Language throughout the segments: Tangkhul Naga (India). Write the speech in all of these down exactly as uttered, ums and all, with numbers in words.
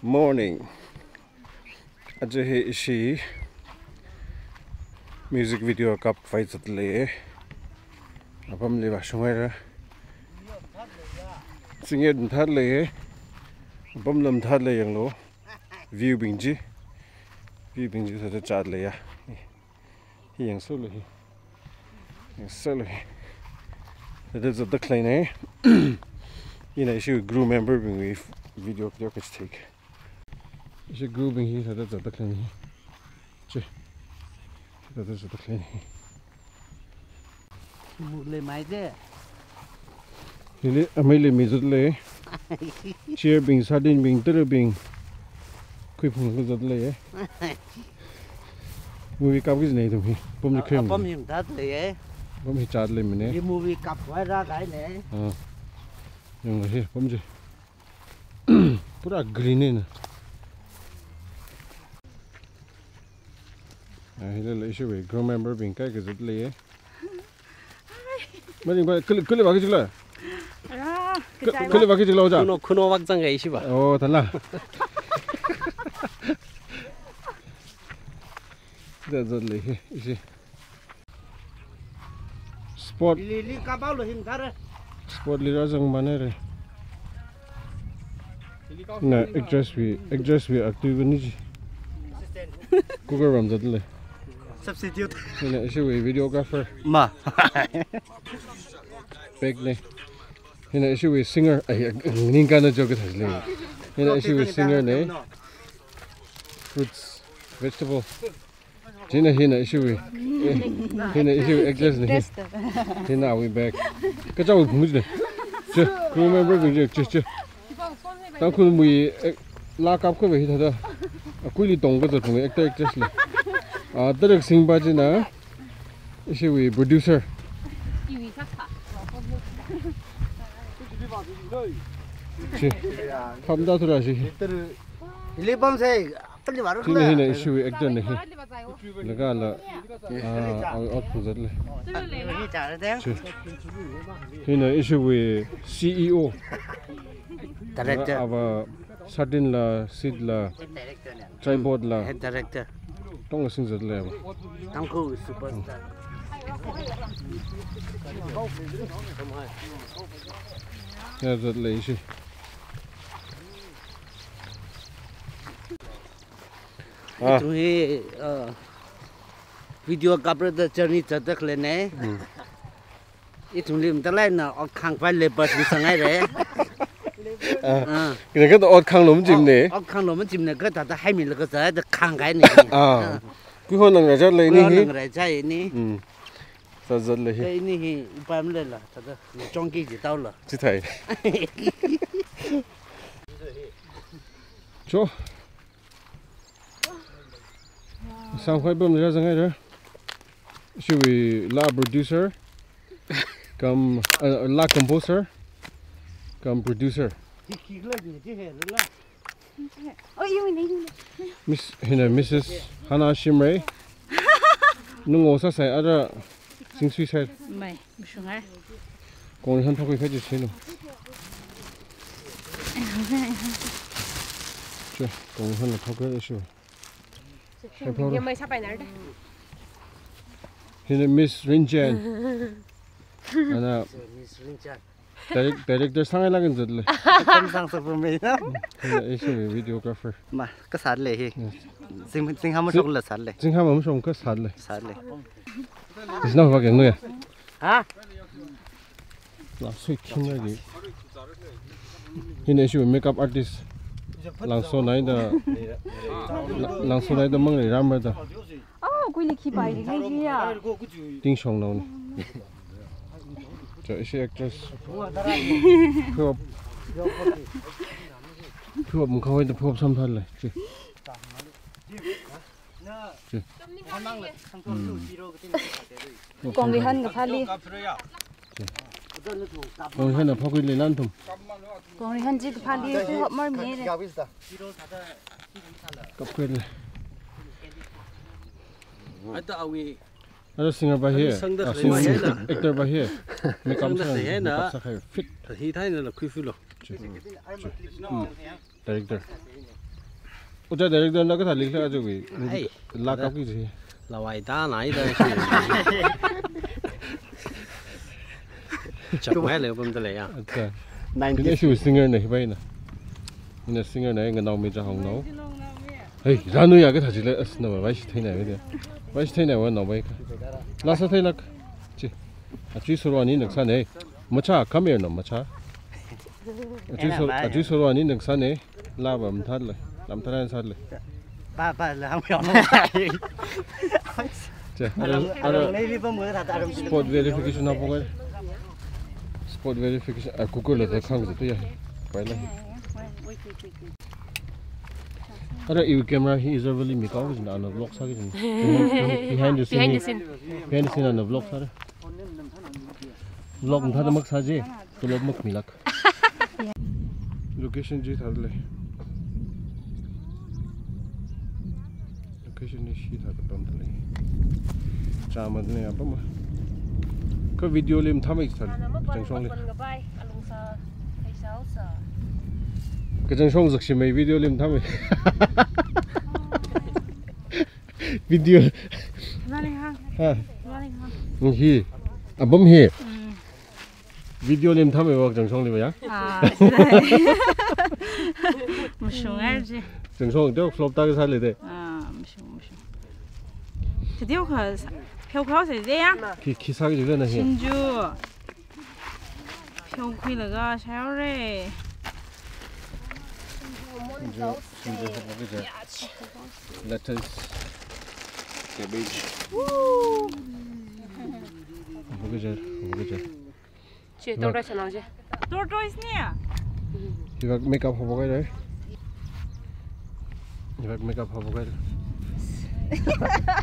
Morning. Aja hi ishi music video kapkhavai zatleiya. Apamli vāshunghaira. Chingye mathāleiya. Apamla mathālei yanglu. View bing chi. View bing chi sāda zatleiya. Hi yangsālu hi. Yangsālu hi. Sāda zatda khaleina. Ina ishi crew member bingwui video video kachithei. Ishi crew bing hi sāda zatda khaleina hi. Chi. Sāda zatda khaleina hi. Muk lei mai de. Hili ameili mi zatlei. Chair bing, sardine bing, tara bing. Khuiphunglaga zatlei. Movie kapki jina ithum hi. Apam chi khem. Apam hi mathāleiya. Apam hi zatleimana. Hi movie kapkhavai rākahaina. Ah. Yanglu hi, apam chi. Pura green eina. Ah, hila la ishiwui crew member bing kaikha zatleiya. Maning ba, kali, kali vāki jikla? Ra, ka-, kachai kali ba. Vāki jikla oja? Khuno, khuno vākzang ka ishi ba. Oh, thala. Sāda zatlei hi, ishi. Spot. Lili kapalu hi mathāra. Spot li rāzangmana re. Na actress wui, actress wui actor bani chi. Cooker ram zatlei. Substitute. Hina ishiwui videographer. Ma. Pek ne. Hina ishiwui singer. Ai, ningkana joke thālei. Hina ishiwui singer ne. Fruits, vegetable. China hina ishiwui. Eh, hina ishiwui actress ne. Actress da. Hina awui bag. Kachāwui phung jina. Che, crew member bing che, che, che. Tangkhulwui, eh, laa kapkhavai hi thāda. Akuili tongkazat phung actor actress la. Ah, direct sing ba china. Ishiwui producer. Chi. Phamda thura chi. Ili pamsa, pali vāra. China hina ishiwui actor ne hi. Laga la, ah, out phung zatlei. Hi chara de. Chi. Hina ishiwui C E O. Director. Ava sardine la, seed la, tripod la. Head director. Tongla sing zatlei ava. Tangkhul superstar. Ya zatlei ishi. Ah. Ithum hi, uh, video kapra da journey zatda khaleina. Hmm. Ithumli mathālei eina ot khāngkhavai labour sāngai re. Ah. Ah. Kina kata ot khānglu machimana. Ot, ot khānglu machimana, kha thāda haimilaga sāda khāngkahaina. Ah. Ah. Kuihon nang rāzat lei ni hi. Kuihon nang rāzat ni. Hmm. Sāzatlei hi. Kha ini hi upai maleila, thāda chongki ji taola. Chithāi. Cho. Sangkhai bam rāzangai ra. Ishiwui laa producer. Cum, uh, laa composer. Cum producer. Oh, you mean, you mean. Miss, hina Missus Hana Shimray. Nungo sāsai ara singsui sai. Mai, mashungai. Kongrihan phākhui khaji sino. Che, kongrihan la phākhui ishiwui. Hai phāra. Yamai sāpai nada. Hina Miss Rinchen. Ana Miss Rinchen. Direct-, director sāngai laga zatlei. Kam sāngasakpamei na. Hina ishiwui videographer. Ma, kasālei hi. Yes. Sing, sing hama Sing-, shokla sālei. Sing hama shokla sālei. Sālei. Is now again, no ya? Ha? La sui khina gi. Hina ishiwui makeup artist. Langso naida. La-, Langso naida mang lei ramra da. Oh, kuili khi pai ri ngai ji ya. Ting Shongnao ni. Cho ishi actress. Phup. Phup mkhawai da phup samphal lei. Chi. Chi. Hmm. Kongrihan kaphāli. Kongrihan na phākhui lei lan thum. Kongrihan chi kaphāli, phup marmi re. Kapkhui lei. Ata awi. Ata singer pa hi. Ata sangda Ah, khalei singer, pa hi na. Actor pa hi. Makeup Sangda sa, khalei na. Makeup sākahai fit. Hi thai na la khuifulo. Chi. Chi. Hmm. Director. Ojā director na kathā likhala aja wui. Ai, laa kapki ji. Lawai da nai da shi. Chapngai le pamda leiya. Acha. Nineties. Ina shi singer na hi bai na. Ina singer na nganao mi ja hong no. Hey, ranu ya kathā ji le as na bai shi thei na bai de. Bai shi thei na wa no bai ka. Laa sā thei lak. Chi. Achui surwa ni nak sā ne. Macha, come here no, macha. Achui sur, achui surwa ni nak sā ne. Laa ba mathālei. Laa mathālei sālei. Ba, ba, la hang yong. Che, ara, ara. Spot verification haophok hai. Spot verification, ah, Google la da khang tu ya. Pai la. Ara, iwui camera hi izarvali mi kao jin, ana vlog sāki jin. Behind the scene. Behind the scene. Behind the scene ana vlog sāra. Vlog mathāda mak sā ji. Tolop mak mi lak. Location ji thāda lei. Location ni shi thāda pamda lei. Chāma ne apam ma. Ka video li mathāmei thāda. Kachangshong li. Kachangshong zakshimei video li mathāmei. Video. Ha. Hi. Apam hi. Video li mathāmei wa kachangshong li ba ya? Ah, mashung ai ji. Kachangshong teo flop ta kasā lei de. Ah, mashung, mashung. Teo kha sa, pheo khao se de ya. Khi, khi sāki ji le na hi. Shinju. Pheo khuilaga shao re. Shinju, shinju haophok ji. Lettuce. Cabbage. Haophok ji, haophok ji. Che, tortoise nang che. Tortoise ne? Hiva makeup haophok hai. Hiva makeup haophok hai.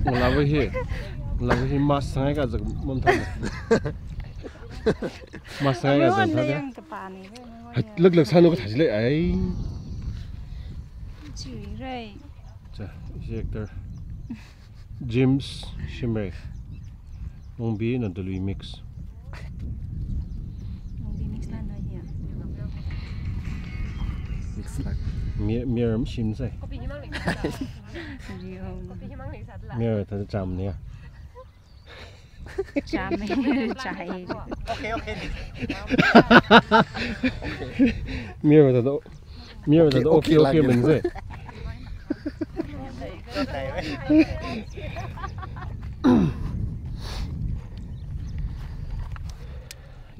Ngalawa hi. Ngalawa hi mask sangai ka zak mamtha. Mask sangai ka zak tha de. Hai, lak lak sānu kathā ji lei ai. Chi rei. Cha, ishi actor. James Shimray. Wongbi na Dolui mix. Wongbi mix lan da hiya. Mix lan. Mi, mi ram shim sai. Video. Mi ram ta cham ne ya. Cham ne, chai. Okay, okay. Mi ram ta do. Mi ram ta do. Okay, okay, okay, okay, lagi. Min sai.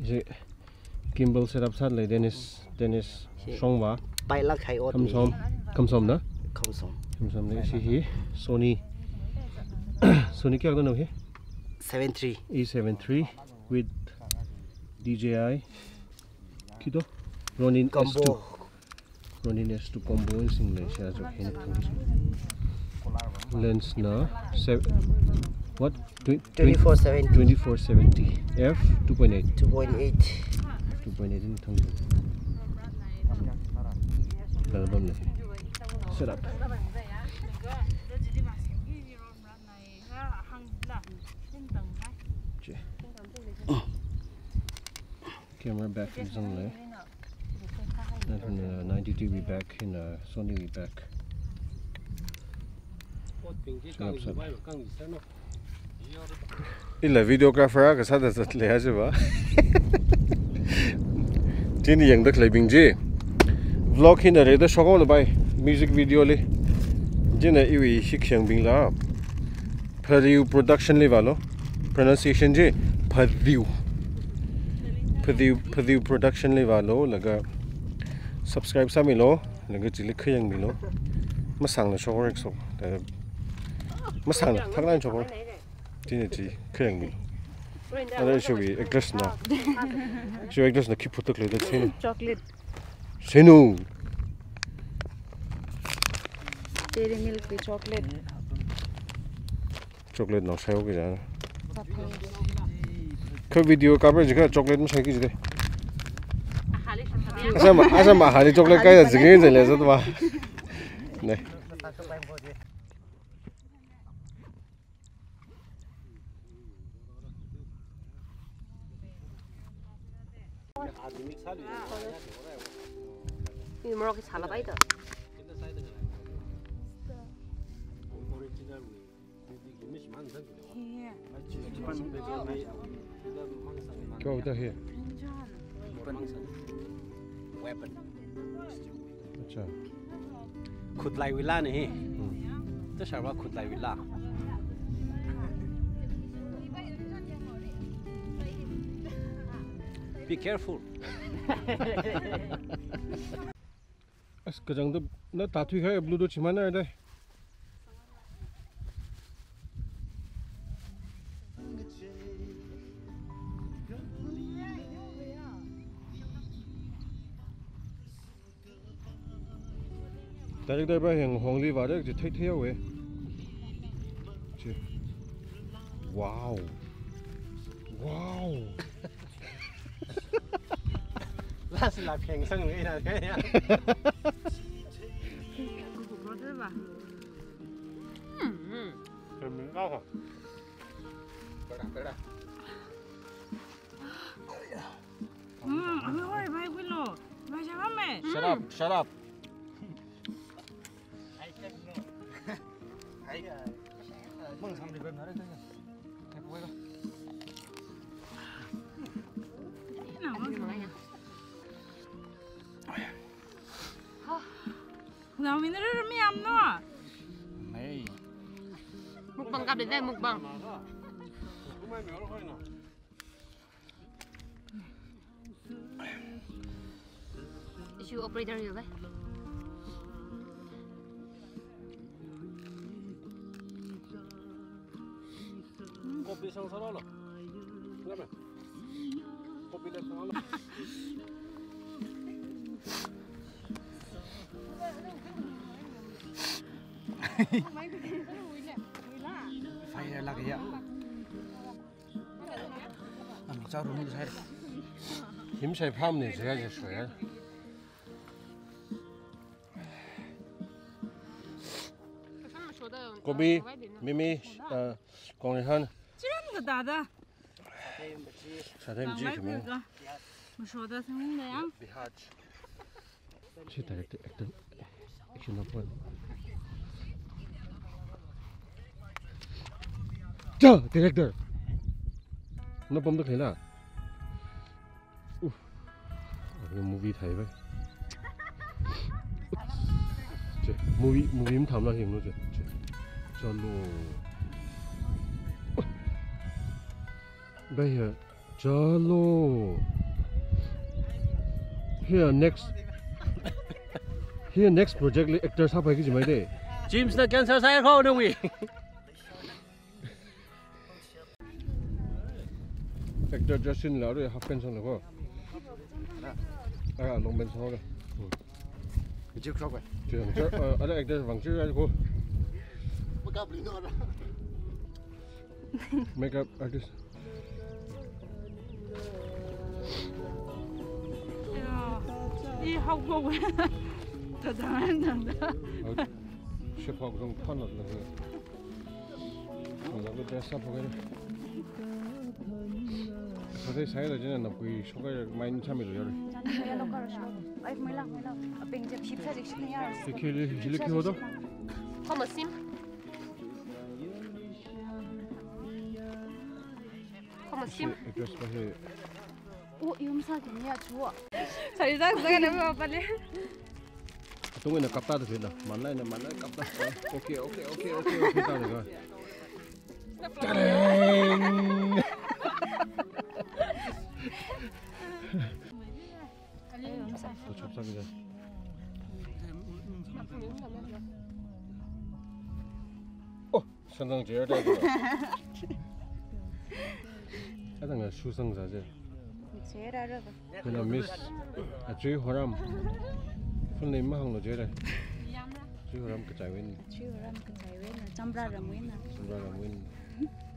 Ji gimbal setup sālei Dennis, Dennis Shongwa. Pailak hai ot ni. Khamsom, khamsom na? Khamsom. Khamsom ni shi hi Sony. Sony kayākha no hi? Seven three. E seven three with D J I. Khi to? Ronin combo. S two. Ronin S two combo in sing lei sha jo hin thang. Lens na sev-, what? Twe-, twenty-four seventy. Twenty-four seventy. F two point eight. Two point eight. Two point eight in thang. Album le. Setup. Che. Camera back in zang lei. Then, uh, ninety-two wui back, in, uh, Sony wui back. Chirap sat. Ila videographer kasā da zat lei aja ba. Chini yangda khaleibing ji. Vlog hina rida shokhaolu bai. Music video li. China iwui shikshang bing la. Phadiu Production li vālu. Pronunciation ji Phadiu. Phadiu, Phadiu Production li vālu, laga subscribe sāmilu, laga chili khayangmilu. Masāngna shokra so. Masāngna, thakna shokra. China chi khayangmilu. Ara ishiwui actress na. Ishiwui actress na khi photo kle da china. Chocolate. Senu. Dairy Milk wui chocolate. Chocolate nao shai hoki jana. Kha video coverage kha chocolate mashaiki jide. Asama, asama hali chocolate kaya jingin jale zatwa. Ne. Ih, morok sāla bai to. Go to here. Weapon. Acha. Khutlaiwui laa na hi. Hmm. Tashar va khutlaiwui laa. Be careful. As kachangda na tathui khai blue do chimana dai. Director va heng hongli va de thei thei we. Chi. Wow. Wow. Last la pheng sang ngai na kaya. Brother va. Hmm, hmm. Pera, pera. Hmm, ang hoi, vai, wilo. Vai, siya kami. Shut up, shut up. Mukbang kap dai, mukbang. Issue operator yo, vai. Copy sang sara lo. Kenapa? Copy left sang lo. Fire lagi ya. Ang cha room sai. Him sai pham ni sai sai sai. Kobi, mimi, uh, kongrihan. Chiran ka dada. Sa thei maji khami. Mashoda sangda yang. Bihaj. Chi director, actor, action na pon. Ja, director. Na pom da khaila. Uff. Movie thai bai. Che, movie, movie mathāmala hinglu che. Che. Chalo. Bai ya. Chalo. Here next. Here next project li actor sāpai kaji mai de. James na cancer sāya kho nawui. Actor Justin la ri half pant sangla kho. Ah, long pant sangla. Juk shok bai. Other actor vang chi kho. Makeup li no. Makeup artist. I hao bo. Ta dang dang da. Shepok zong phanot la. Dress up ho. Sa thei sai la jina na kui shokai mind chami lo yar. Ai, mai la, mai la. Apeng je phip sa jik shini yar. Hili, hili khi ho do? Khamasim. Khamasim. Actress pa he. O, yum sa kini ya chu. Sari sa sa na ma pale. Tung ina kapta tu na. Manai na manai kapta. Okay, okay, okay, okay, okay ta na. Tareng. To chop sa mi da. Oh, sandang jer da. Adang na shu sang za je. Jer da ra ba. Kala Miss Achui Horam. Full name mahānglu jer da. Achui Horam kachai win. Achui Horam kachai win. Chamra ram win. Chamra ram win.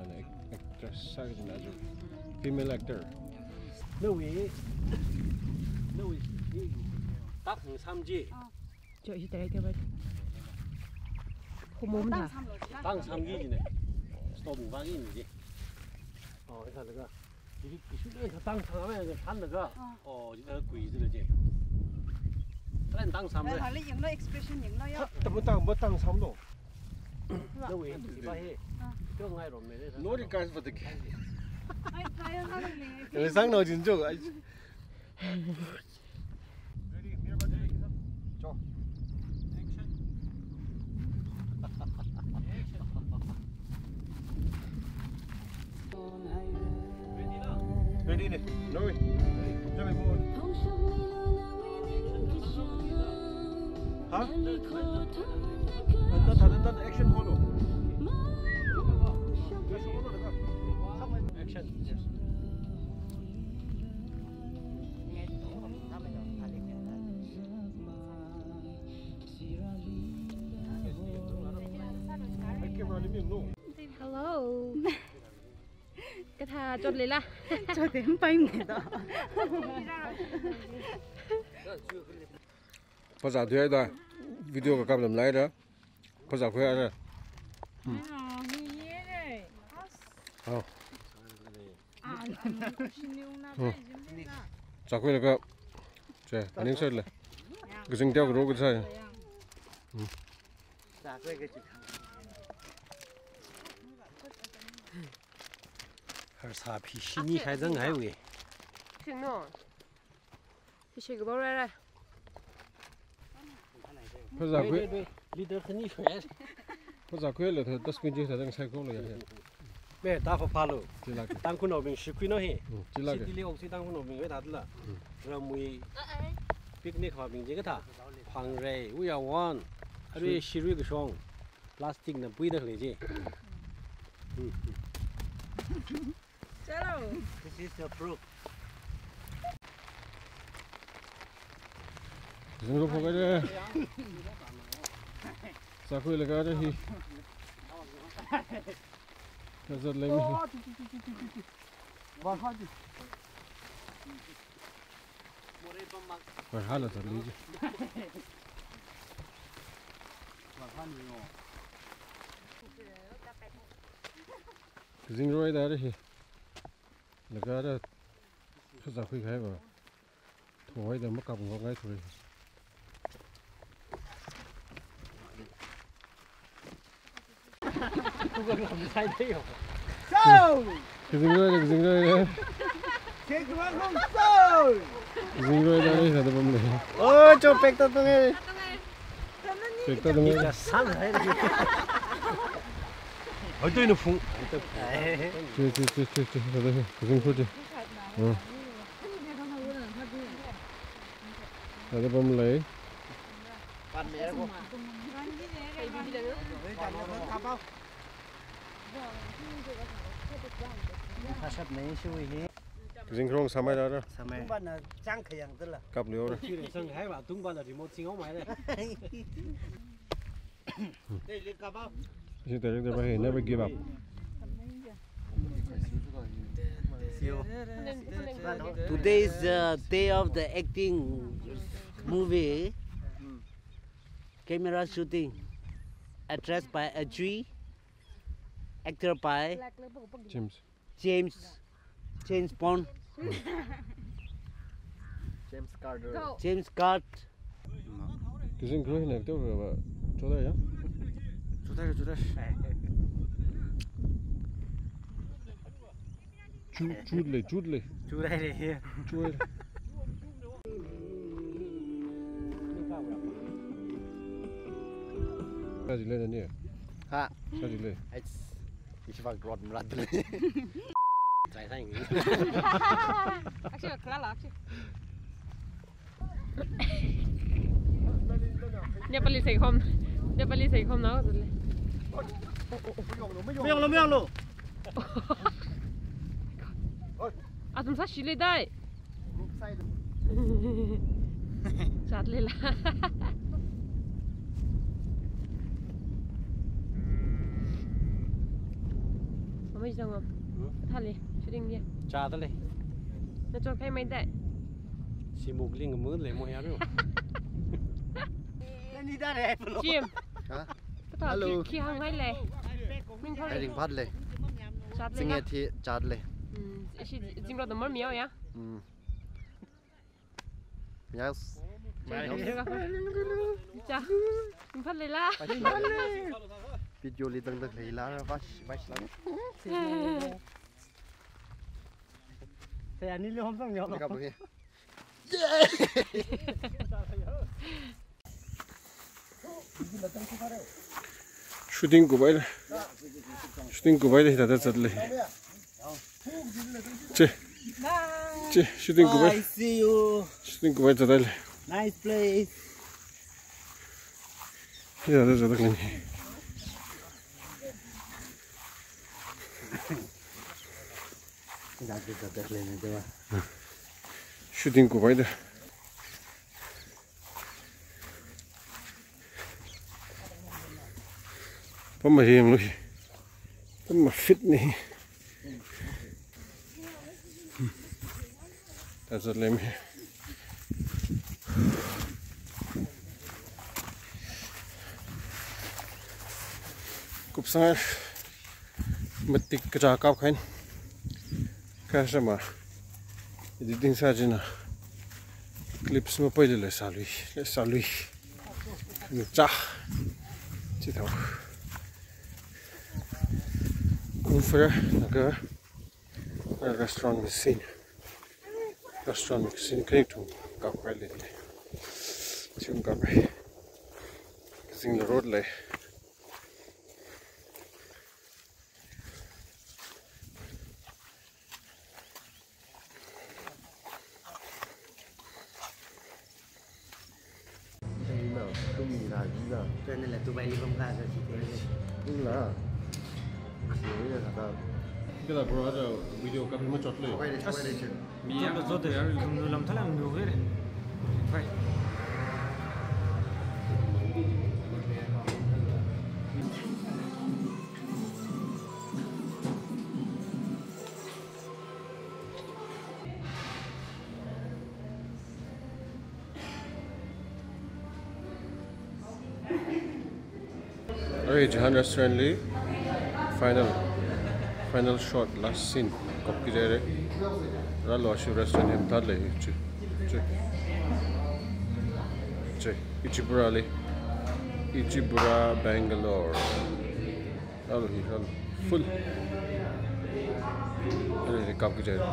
Ana actress sāki jina ju. Female actor. Nawui, nawui, tak hung samji. Jo hi tare ke bai. Humum na. Tang samgi jine. Stop bagi ni ji. Oh, isa laga. Jadi isu le tang samgi na san laga. Oh, jadi kui ji le ji. Tang samgi. Hali yanglo expression yanglo ya. Tamu tang ba tang samlo. Nawui, iba hi. Kyo ngai rom me ne. No regard for the game. Ai, trial na le. Ele sang no jin jo. Ai. Cho. Ready ne? No way. Jump and move. Huh? Tada, tada, tada, action holo. Action. Yes. Hello. Kathā chotli la. Chotli pai me da. Phazā thuihaida. Video kakap lamlaida. Phazā khuihaida. Hmm. Hao. Zākhuilaga. Che, aning sir le. Kazing teo karo kasā. Hmm. Harsā phishini khai zanghaiwe. Shino. Phishini kabao rara. Phazā khui. Wait, wait, wait. Leader khani shwe. Phazā khuilaga dustbin chi thāda ngasai khuilu ya. Me, ta phaphālu. Chilak. Tangkhulnaobing shikhui no hi. Hmm, chilak. City li oksi Tangkhulnaobing we thāda la. Hmm. Ramwui picnic vābing chi kathā. Phangrei, uyawan. Arui shirui kashong. Plastic na puida khalei chi. Hmm. Chalo. This is the proof. Zingro phokai de. Zākhuilaga de hi. Kazat lei mi. Ba ha di. Ba ha la zat lei ji. Ba ha ni yo. Zingro da de hi. Laga da phazā khuikahai ba. Thohaida makap ngai thura. Kazing roi, kazing roi. Kazing roi da lei, thāda pam lei. Oh, cho pek ta tung e. Pek ta tung e. Ita san hai. Hai to ina phung. Che, che, che, che, che. Thāda kazing roi che. Hmm. Thāda pam lei. Kazing rong samai da da. Samai. Kap leo da. Sangkhayang tala. Tungba na remote sing mai le. This is director, but he never give up. Today is the day of the acting movie. Camera shooting. Actress by Ajui. Actor by James. James. James Bond. James Carter. James Card. Kazing roi na to ba. Chodai ya. Chodai, chodai. Chu, chu le, chu le. Chu le. Chu le. Kaji le ni. Ha. Kaji le. Ishi vak rot mrat le. Try sang. Actually, khala la, actually. Nepali saikhom. Nepali saikhom na le. Mayong lo, mayong lo. Atam sāshi le dai. Chat le la. Mama jang am. Hmm? Thale, shooting dia. Cha thale. Na chor khai mai dai. Si muk ling mu le mo ya ru. Nani da re, bro. Jim. Ha? Kathā hello. Khi, khi hāngngai le. Ming thor. Ai ring phat le. Chat le. Singe la. Thi chat le. Hmm, ishi zingro da mar miao ya. Hmm. Yes. Cha. Ring phat le la. Ai, ring phat le. Video li dangdang leila ra, vash, vash la. Sai anili homsang yo. Makeup lo hi. Shooting kup haira. Shooting kup haira, hithāda zatle. Che. Che, shooting kup haira. Bye, see you. Shooting kup haira, zatle. Nice place. Hithāda zatle. Shooting kup haira. Pam mayang lui. Pam mafit ni. That's a lame. Kupsang matik kaja kap kahaina. Kasā ma. Editing sā china. Clips mapaili leisālui, leisālui. Cha. Chithao. Kung Fu Naga restaurant machine. Restaurant machine kani thum kap kahaile. Thum kap kahai. Kazing road lei. Tui nila Dubai li pamkasā chi te. Nila. Kala bro, ada video kami machot le. As, mi yang khamnu lam thalam nu gere. Bye. Arui Jahan Restaurant li final, final shot, last scene kapki jire. Rālu, ashi restaurant hi mathāda lei, chi, chi, chi, Ichibura li, Ichibura Bangalore. Rālu hi, rālu. Full. Arui kapki jire.